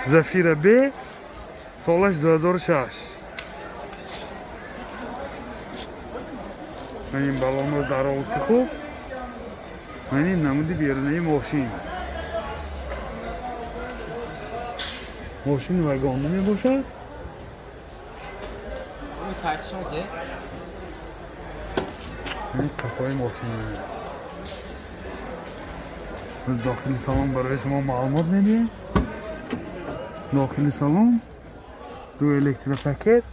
Zafira B солаш 2006. Ин балонро дар ҳолати хуб. Ин намуди берунаи мошин. Мошин вагонӣ мебошад. Ин қафои мошин. Дохили салон барои шумо маълумот медиҳем. Дохили салон ду электропакет,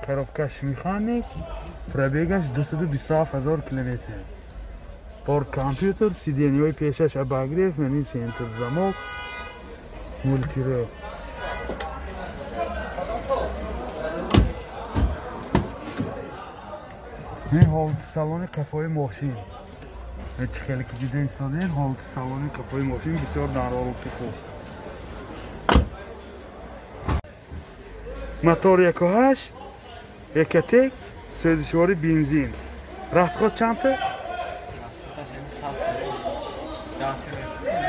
коробкаш механик, пробегаш 227 ҳазор километр. Бор компютер, сиденьяҳои пешаш обогрев, мани центр замок, мультире. Ин ҳолати салони қафои мошин. Чӣ хеле ки дида истодед, ҳолати салони қафои мошин бисёр дар ҳолати хуб. Мотор 1.8, Экотек, сӯзишвори бензин. Расход чандта?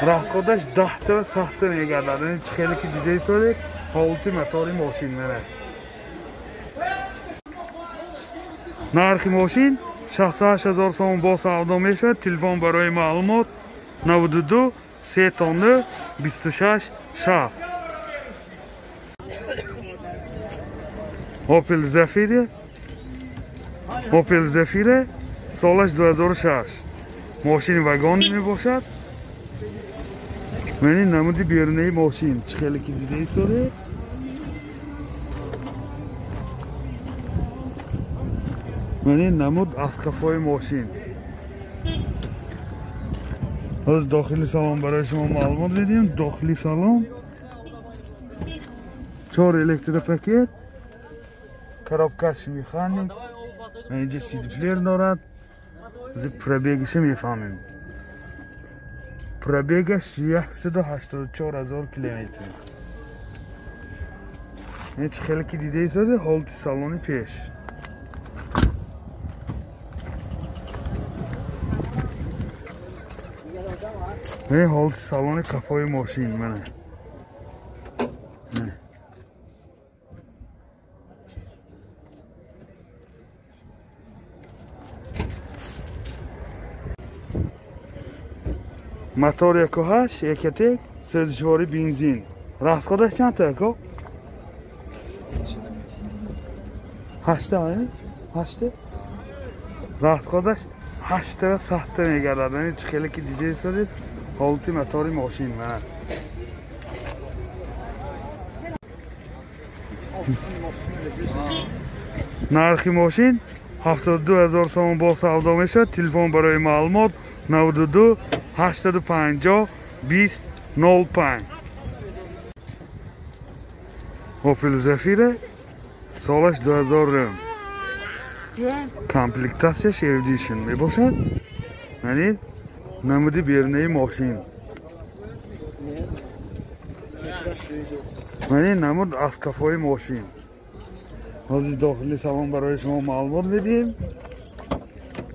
Расходаш 10 ва 7 мегардад. Чӣ хеле ки дида истодед, ҳолати мотори мошин мана. Нархи мошин 68 ҳазор сомон бо савдо мешавад. Телефон барои маълумот 92 3 26 60. Opel Zafira, Opel Zafira солаш 2006. Мошини вагонӣ мебошад. Мани намуди берунаи мошин. Чӣ хеле ки дида истодед. Мани намуд аз қафои мошин. Ҳозир дохили салон барои шумо маълумот медиҳем. Дохили салон 4 электропакет, коробкаш механик, инҷа сидплеер дорад. Пробегиша мефаҳмем. Пробегаш 184 ҳазор километр. Ин чӣ хеле ки дида истодед, ҳолати салони пеш. Ин ҳолати салони қафои мошин мана. Мотор 1.8, Экотек, сӯзишвори бензин. Расходаш чандта ако? 8-та, 8-та? Расходаш 8 ва 7 мегардад. Чӣ хеле ки дида истодед, ҳолати мотори мошин мана. Нархи мошин 72 ҳазор сомон бо савдо мешавад. Телефон барои маълумот 92 850 20 05. Opel Zafira солаш 2000. Комплектатсияш Edition мебошад. Мани намуди берунаи мошин. Мани намуд аз қафои мошин. Ҳозир дохили салон барои шумо маълумот медиҳем.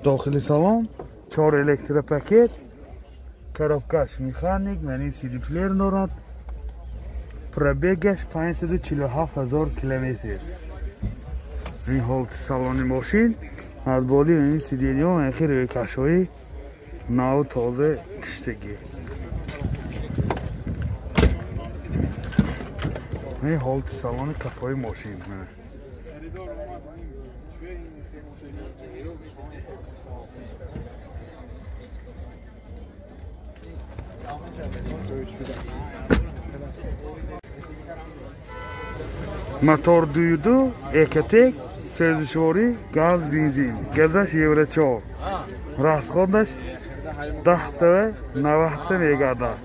Дохили салон 4 электропакет, коробкаш механик, мани сидплеер дорад. Пробегаш 547 ҳазор километр. Ин ҳолати салони мошин. Аз боли ин сиденьяҳо анхи рӯйкашҳои наву тоза киштагӣ. Ин ҳолати салони қафои мошин. Мотор 2.2, Экотек, сӯзишворӣ, газ, бензин. Газаш Евро 4. Расходаш 10 ва 90 мегардад.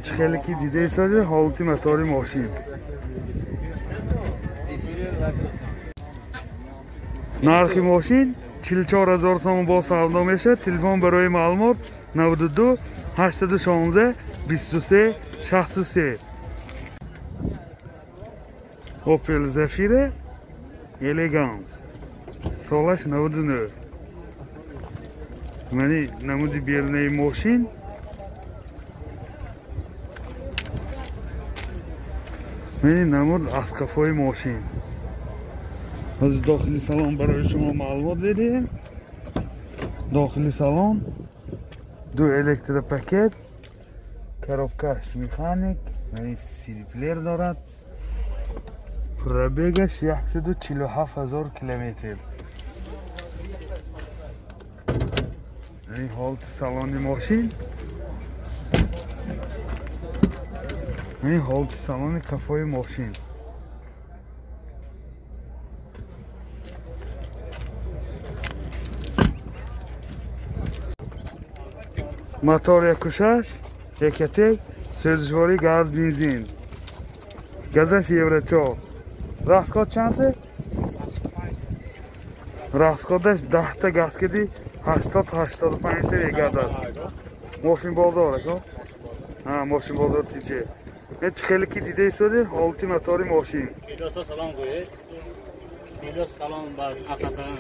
Чӣ хеле ки дида истодед, ҳолати мотори мошин. Нархи мошин 44 ҳазор сомон бо савдо мешавад. Телефон барои маълумот 92 816 23 63. Opel Zafira Elegance солаш 99. Мани намуди берунаи мошин. Ин намуд аз қафои мошин. Аз дохили салон барои шумо маълумот медиҳем. Дохили салон ду электропакет, коробкаш механик, CD player дорад. Пробегаш 147 000 километр. Ин ҳолати салони мошин. Ин ҳолати салони қафои мошин. Мотор 1.6, Ecotec, сӯзишворӣ газ бензин. Газаш Евро 4. Расход чанд? Расходаш 10 та газ киди 80-85 та мегардад. Мошин бозор ака? Ҳа, мошин бозор ТЖ. Не чӣ хеле ки дида истодед, ҳолати мотори мошин. Илёсо салом гӯед. Илёс салом ба Қатаған.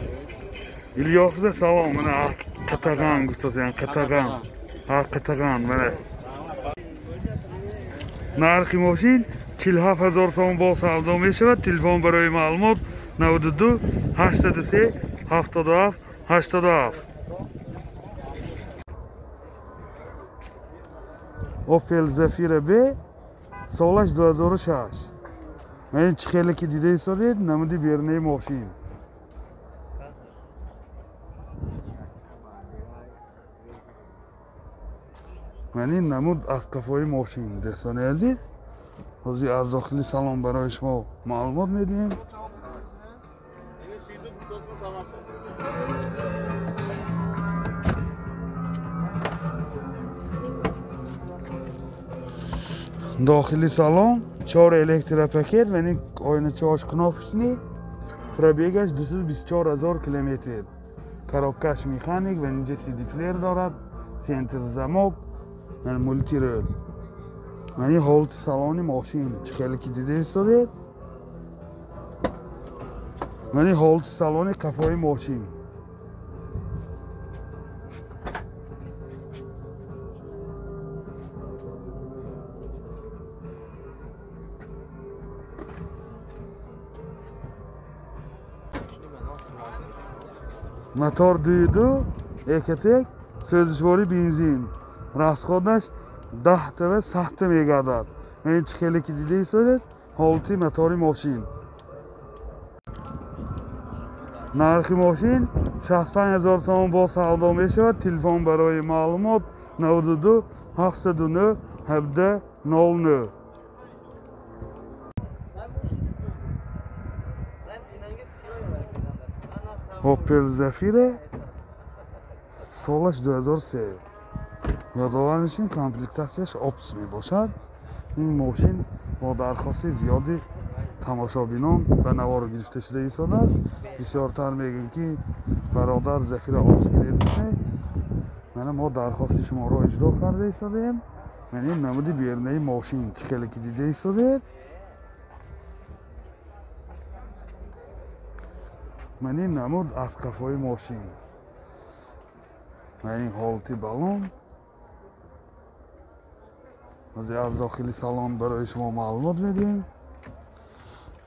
Илёс ба салом, мана Қатаған гуфтасян, Қатаған. Ҳа, Қатаған, мана. Нархи мошин 47 000 сомон бо савдо мешавад. Телефон барои маълумот 92 803 77 87. Opel Zafira B солаш 2006. Ман чӣ хеле ки дида истодед, намуди берунаи мошин. Ман ин намуд аз қафои мошин, дӯстони азиз. Ҳозир аз дохили салон барои шумо маълумот медиҳем. Дохили салон 4 электропакет ва ин оиначаҳош кнопочный, пробегаш 224 000 километр. Коробкаш механик ва инҷа CD player дорад, центр замок, мултирол. Ман ин ҳолати салони мошин чӣ хеле ки дида истодед. Ман ин ҳолати салони қафои мошин. Мотор 2.2 Ecotec, сӯзишворӣ бензин. Расходаш 10 та ва 100 та мегардад. Ин чӣ хеле ки дида истодед, ҳолати мотори мошин. Нархи мошин 65 000 сомон бо савдо мешавад. Телефон барои маълумот 92 709 17 09. Opel Zafira солаш 2003. Ёдовар мешавем, комплектатсияш Опс мебошад. Ин мошин бо дархости зиёди тамошобинон ба навор гирифта шуда истодааст. Бисёртар мегӯянд ки бародар Зафира Опс гиред кунед. Мана мо дархости шуморо иҷро карда истодаем. Мана ин намуди берунаи мошин чӣ хеле ки дида истодед. Ман ин намуд аз қафои мошин. Ман ин ҳолати балон. Аз дохили салон барои шумо маълумот медиҳем.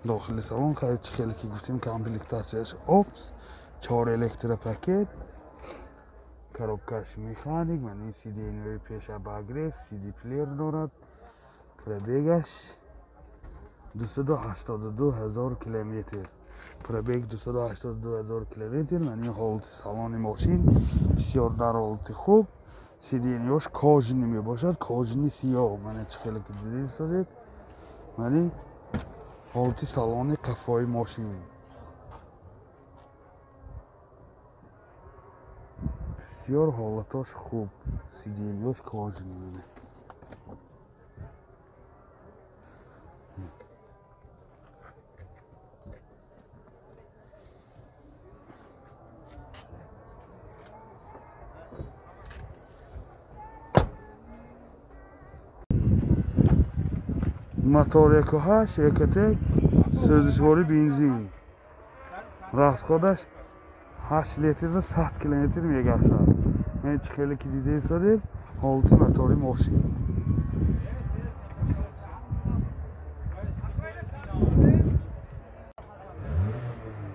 Дохили салон чӣ хеле ки гуфтем, комплектатсияш Опс, 4 электропакет, коробкаш механик, ман ин сиденьяҳои пеш обогрев, CD player дорад. Пробегаш 282 000 километр. Пробег 282 000 километр. Ман ин ҳолати салони мошин бисёр дар ҳолати хуб. Сиденьяш кожаный мебошад, кожаный сиёҳ. Мана чӣ хеле ки дида истодед. Ман ин ҳолати салони қафои мошин. Бисёр ҳолатош хуб. Сиденьяш кожаный. Мотор 1.8 Ecotec, сӯзишворӣ бензин. Расходаш 8 литр ва 100 километр мегардад. Ман чӣ хеле ки дида истодед, ҳолати мотори мошин.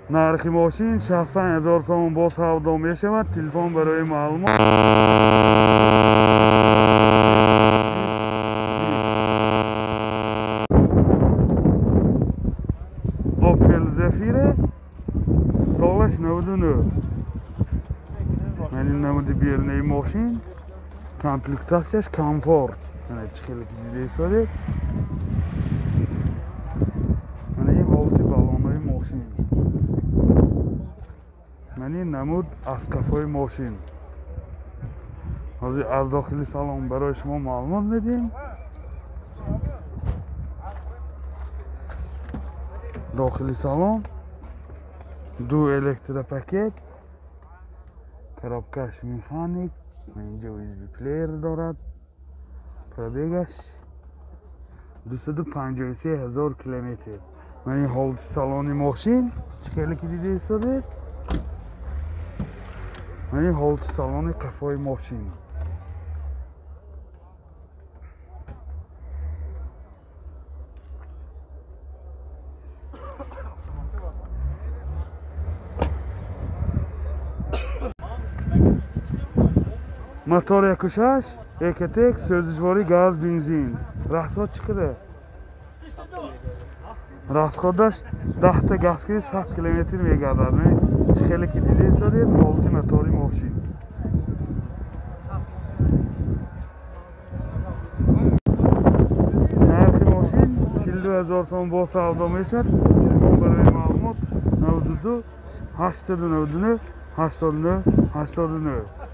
Нархи мошин 65 000 сомон бо савдо мешавад. Телефон барои маълумот Opel Zafira солаш 99. Ман ин намуди берунаи мошин, комплектатсияш комфорт. Мана чӣ хеле ки дида истодед. Мана ин ҳолати баллонҳои мошин. Ман ин намуд аз қафои мошин. Ҳозир аз дохили салон барои шумо маълумот медиҳем. Дохили салон ду электропакет, коробкаш механик, инҷа USB плеер дорад. Пробегаш 253 000 километр. Ман ин ҳолати салони мошин чӣ хеле ки дида истодед. Ман ин ҳолати салони қафои мошин. Мотор 1.6, Ecotec, сӯзишворӣ газ, бензин. Расход чӣ қадар? Расходаш 10 та газ ки 100 километр мегардад. Чӣ хеле ки дида истодед ҳолати мотори мошин. Нархи мошин 42 000 сом бо савдо мешавад. Телефон барои маълумот 92 899 89 89.